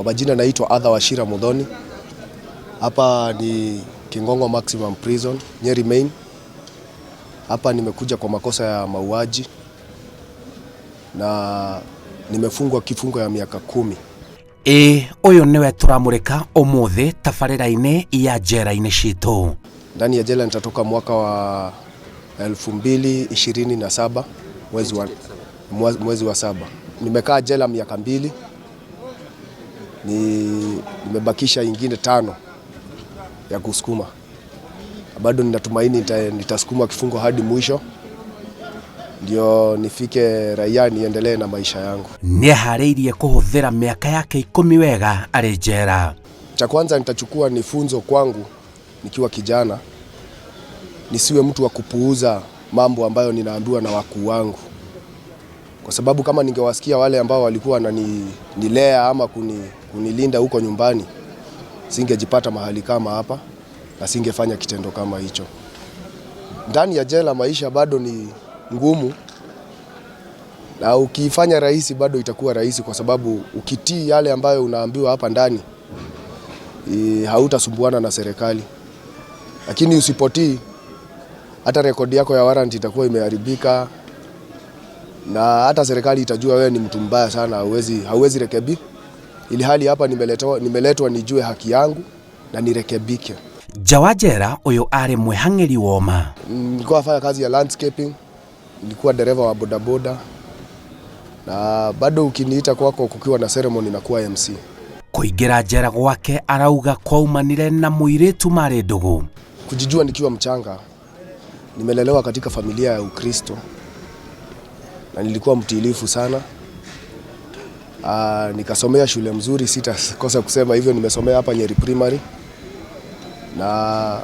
Majina naitwa Arthur Wachira Muthoni. Hapa ni Kingongo Maximum Prison, Nyeri Main. Hapa nimekuja kwa makosa ya mauaji na nimefungwa kifungo ya miaka 10. Ĩ, ũyũ nĩwe tũramũrĩka ũmũthĩ tabarĩra-inĩ ya njera-inĩ citũ. Ndani ya jela nitatoka mwaka wa 2027 mwezi wa saba. Nimekaa jela miaka 2, nimebakisha ingine 5 ya kusukuma. Bado ninatumaini nitasukuma kifungo hadi mwisho ndio nifike raia niendelee na maisha yangu. Nĩeharĩirie kũhũthĩra mĩaka yake 10 wega arĩ njera. Cha kwanza nitachukua ni funzo kwangu nikiwa kijana, nisiwe mtu wa kupuuza mambo ambayo ninaambiwa na wakuu wangu, kwa sababu kama ningewasikia wale ambao walikuwa wananilea ama kunilinda huko nyumbani, singejipata mahali kama hapa na singefanya kitendo kama hicho. Ndani ya jela maisha bado ni ngumu, na ukifanya rahisi bado itakuwa rahisi, kwa sababu ukitii yale ambayo unaambiwa hapa ndani hautasumbuana na serikali, lakini usipotii hata rekodi yako ya warrant itakuwa imeharibika, na hata serikali itajua wewe ni mtu mbaya sana, hauwezi rekebi. Ili hali hapa nimeletwa nijue haki yangu na nirekebike. Nja wa njera ũyũ arĩ mwĩhang'ĩri woma. Nilikuwa nafanya kazi ya landscaping, nilikuwa dereva wa bodaboda, na bado ukiniita kwako kukiwa na ceremony nakuwa MC. Kũingĩra njera gwake arauga kwaumanire na mũirĩtu marĩ ndũgũ. Kujijua nikiwa mchanga, nimelelewa katika familia ya Ukristo na nilikuwa mtiilifu sana. Nikasomea shule mzuri, sitakosa kusema hivyo, nimesomea hapa Nyeri Primary na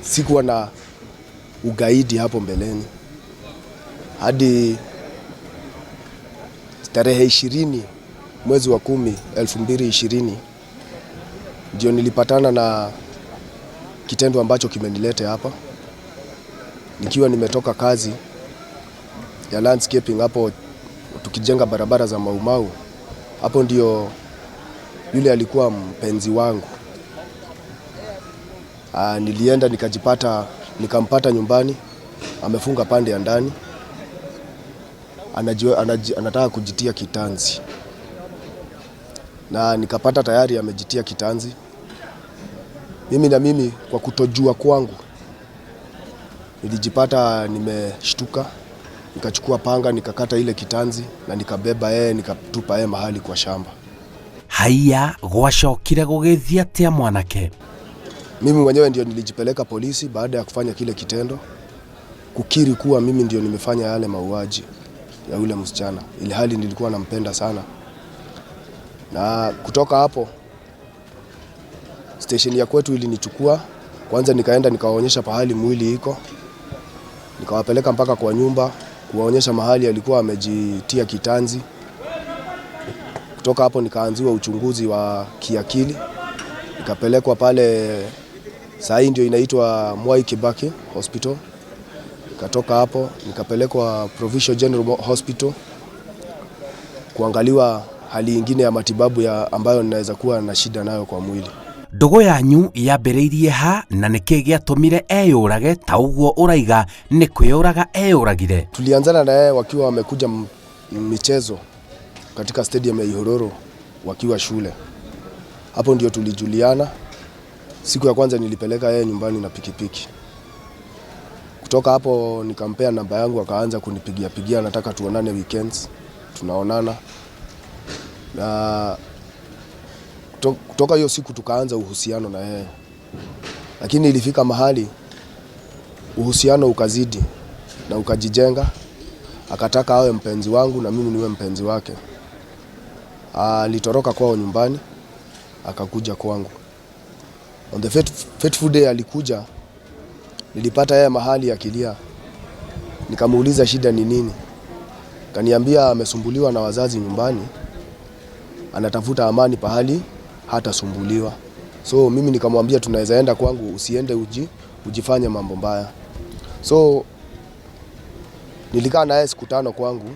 sikuwa na ugaidi hapo mbeleni hadi tarehe 20 mwezi wa 10 2020 ndio nilipatana na kitendo ambacho kimenileta hapa, nikiwa nimetoka kazi ya landscaping hapo tukijenga barabara za Maumau. Hapo ndio yule alikuwa mpenzi wangu. Nilienda nikampata nyumbani amefunga pande ya ndani, anataka kujitia kitanzi, na nikapata tayari amejitia kitanzi. Mimi na mimi kwa kutojua kwangu nilijipata nimeshtuka, nikachukua panga nikakata ile kitanzi na nikabeba yeye nikatupa yeye mahali kwa shamba. Haiya, gwacokire gũgĩthiĩ atĩa mwanake? Mimi mwenyewe ndio nilijipeleka polisi baada ya kufanya kile kitendo, kukiri kuwa mimi ndio nimefanya yale mauaji ya yule msichana, ilhali nilikuwa nampenda sana. Na kutoka hapo station ya kwetu ilinichukua kwanza, nikaenda nikawaonyesha pahali mwili iko, nikawapeleka mpaka kwa nyumba kuwaonyesha mahali alikuwa amejitia kitanzi. Kutoka hapo nikaanziwa uchunguzi wa kiakili, nikapelekwa pale saa hii ndio inaitwa Mwai Kibaki Hospital. Nikatoka hapo nikapelekwa Provincial General Hospital kuangaliwa hali ingine ya matibabu ya ambayo ninaweza kuwa na shida nayo kwa mwili. Ndũgũ yanyu yambĩrĩirie ha na nĩkĩ gĩatũmire eyũrage ta ũguo ũraiga nĩ kwĩyũraga eyũragire? Tulianzana na yeye wakiwa wamekuja michezo katika stadium ya Ihororo wakiwa shule. Hapo ndio tulijuliana. Siku ya kwanza nilipeleka yeye nyumbani na pikipiki. Kutoka hapo nikampea namba yangu, akaanza kunipigia pigia, nataka tuonane weekends. Tunaonana. Na kutoka hiyo siku tukaanza uhusiano na yeye. Lakini ilifika mahali uhusiano ukazidi na ukajijenga. Akataka awe mpenzi wangu na mimi niwe mpenzi wake. Alitoroka kwao nyumbani akakuja kwangu. On the fateful day alikuja, nilipata yeye mahali akilia. Nikamuuliza shida ni nini. Kaniambia amesumbuliwa na wazazi nyumbani, anatafuta amani pahali hatasumbuliwa. So mimi nikamwambia tunaweza enda kwangu, usiende ujifanye mambo mbaya. So nilikaa naye siku 5 kwangu.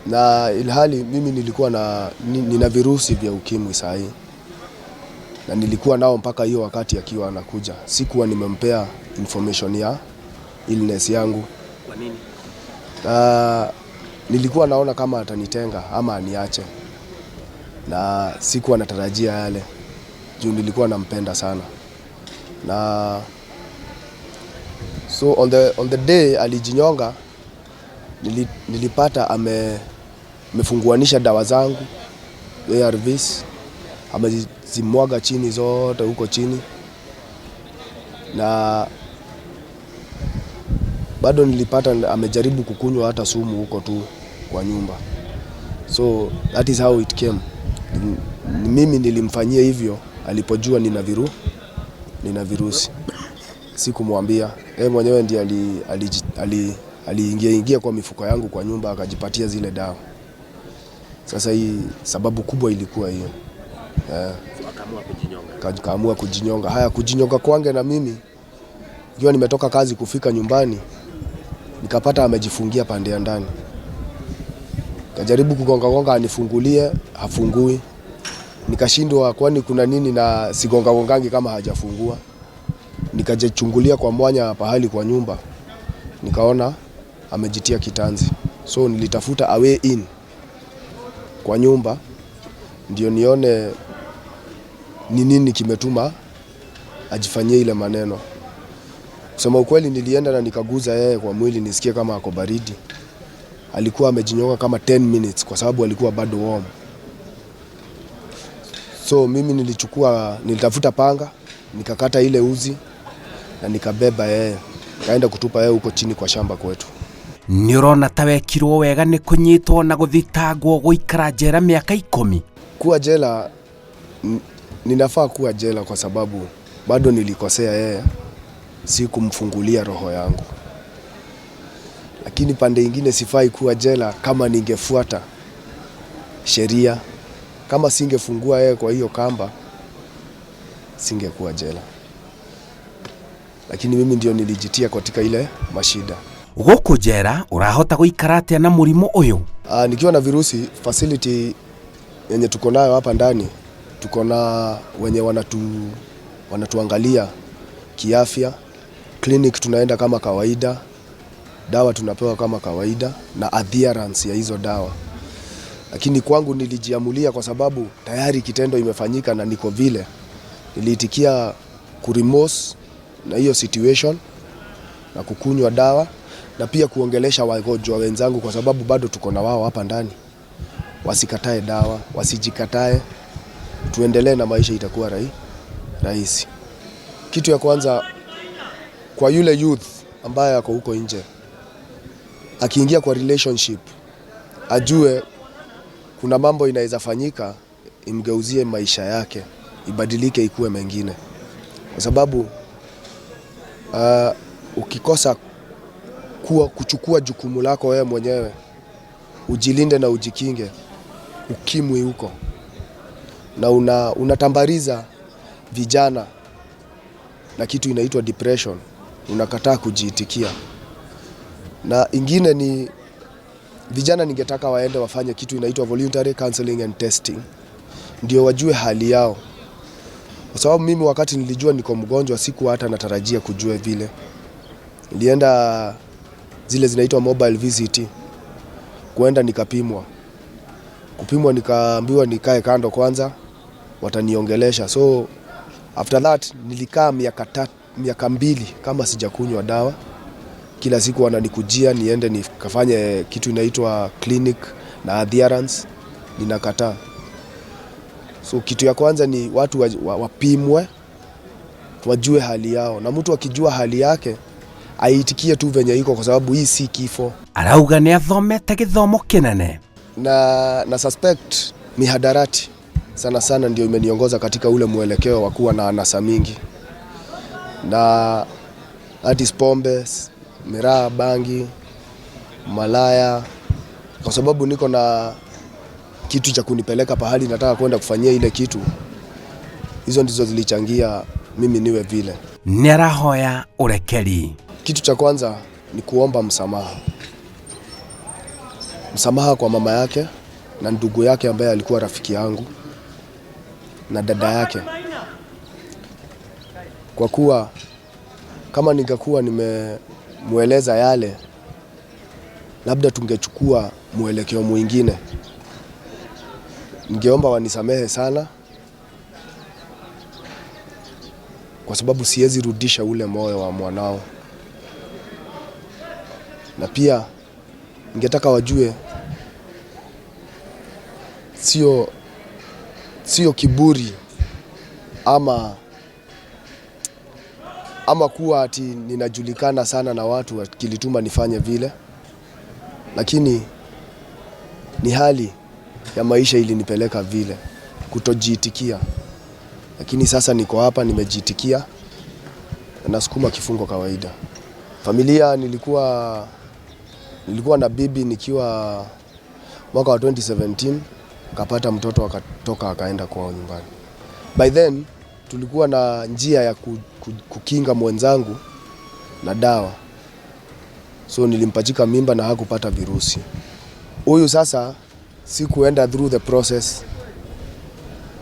Na ilhali mimi nilikuwa na nina virusi vya ukimwi saa hii, na nilikuwa nao mpaka hiyo wakati akiwa anakuja. Sikuwa nimempea information ya illness yangu. Kwa nini? Na nilikuwa naona kama atanitenga ama aniache, na sikuwa natarajia yale juu nilikuwa nampenda sana. Na so on the day alijinyonga, nilipata amefunguanisha dawa zangu ARVs, amezimwaga chini zote huko chini, na bado nilipata amejaribu kukunywa hata sumu huko tu kwa nyumba. So that is how it came. Mimi nilimfanyia hivyo alipojua nina virusi. Sikumwambia, yeye mwenyewe ndiye aliingia ingia kwa mifuko yangu kwa nyumba akajipatia zile dawa. Sasa hii sababu kubwa ilikuwa hiyo. Akaamua kujinyonga. Kaamua kujinyonga. Haya, kujinyonga kwange na mimi ikiwa nimetoka kazi kufika nyumbani nikapata amejifungia pande ya ndani. Kajaribu kugonga gonga anifungulie, hafungui. Nikashindwa kwani kuna nini na sigonga gongangi kama hajafungua. Nikajichungulia kwa mwanya pahali kwa nyumba, nikaona amejitia kitanzi. So nilitafuta a way in kwa nyumba ndio nione ni nini kimetuma ajifanyie ile maneno. Kusema ukweli, nilienda na nikaguza yeye kwa mwili nisikie kama ako baridi. Alikuwa amejinyonga kama 10 minutes kwa sababu alikuwa bado warm. So mimi nilitafuta panga, nikakata ile uzi na nikabeba yeye. Nikaenda kutupa yeye huko chini kwa shamba kwetu. Nĩ ũrona ta wekirwo wega nĩ kũnyitwo na gũthitangwo gũikara njera mĩaka 10? Kuwa jela, ninafaa kuwa jela kwa sababu bado nilikosea yeye, sikumfungulia roho yangu. Lakini pande ingine sifai kuwa jela kama ningefuata sheria. Kama singefungua yeye kwa hiyo kamba, singekuwa jela. Lakini mimi ndio nilijitia katika ile mashida. Gũkũ njera ũrahota gũikara atĩa na mũrimũ ũyũ? Nikiwa na virusi, facility yenye tuko nayo hapa ndani, tuko na wenye wanatuangalia kiafya. Clinic tunaenda kama kawaida, dawa tunapewa kama kawaida na adherence ya hizo dawa. Lakini kwangu nilijiamulia kwa sababu tayari kitendo imefanyika na niko vile. Niliitikia kuremorse na hiyo situation na kukunywa dawa na pia kuongelesha wagonjwa wenzangu kwa sababu bado tuko na wao hapa ndani. Wasikatae dawa, wasijikatae, tuendelee na maisha, itakuwa rahisi. Kitu ya kwanza kwa yule youth ambaye ako huko nje, akiingia kwa relationship ajue kuna mambo inaweza fanyika imgeuzie maisha yake, ibadilike ikuwe mengine. Kwa sababu ukikosa kuchukua jukumu lako wewe mwenyewe, ujilinde na ujikinge, ukimwi huko na unatambariza vijana na kitu inaitwa depression, unakataa kujiitikia. Na ingine ni vijana ningetaka waende wafanye kitu inaitwa voluntary counseling and testing, ndio wajue hali yao. Kwa sababu mimi wakati nilijua niko mgonjwa sikuwa hata natarajia kujua vile. Nilienda zile zinaitwa mobile VCT, kuenda nikapimwa. Kupimwa nikaambiwa nikae kando kwanza, wataniongelesha. So after that nilikaa miaka 2 kama sijakunywa dawa. Kila siku wananikujia niende nikafanye kitu inaitwa clinic na adherence, ninakataa. So kitu ya kwanza ni watu wapimwe, wajue hali yao, na mtu akijua hali yake aitikie tu venye iko, kwa sababu hii si kifo. Arauga nĩ athomete gĩthomo kĩnene. Na suspect mihadarati sana sana ndio imeniongoza katika ule mwelekeo wa kuwa na anasa mingi, na that is pombe, miraa, bangi, malaya, kwa sababu niko na kitu cha kunipeleka pahali nataka kwenda kufanyia ile kitu. Hizo ndizo zilichangia mimi niwe vile. Nĩ arahoya ũrekeri. Kitu cha kwanza ni kuomba msamaha. Msamaha kwa mama yake na ndugu yake ambaye alikuwa rafiki yangu na dada yake, kwa kuwa kama ningekuwa nimemweleza yale, labda tungechukua mwelekeo mwingine. Ningeomba wanisamehe sana, kwa sababu siwezi rudisha ule moyo wa mwanao, na pia ningetaka wajue sio kiburi ama kuwa ati ninajulikana sana na watu kilituma nifanye vile, lakini ni hali ya maisha ilinipeleka vile, kutojiitikia. Lakini sasa niko hapa, nimejiitikia na nasukuma kifungo kawaida. Familia, nilikuwa na bibi nikiwa mwaka wa 2017, akapata mtoto, akatoka, akaenda kwao nyumbani. By then tulikuwa na njia ya kukinga mwenzangu na dawa, so nilimpachika mimba na hakupata virusi. Huyu sasa sikuenda through the process,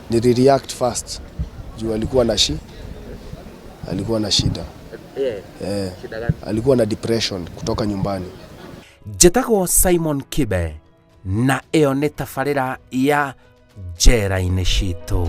nilireact fast juu alikuwa na shida. Yeah. Eh, Shida gani? Alikuwa na depression kutoka nyumbani. Njĩtagwo Simon Kibe na ĩyo nĩ tabarĩra ya njera-inĩ citũ.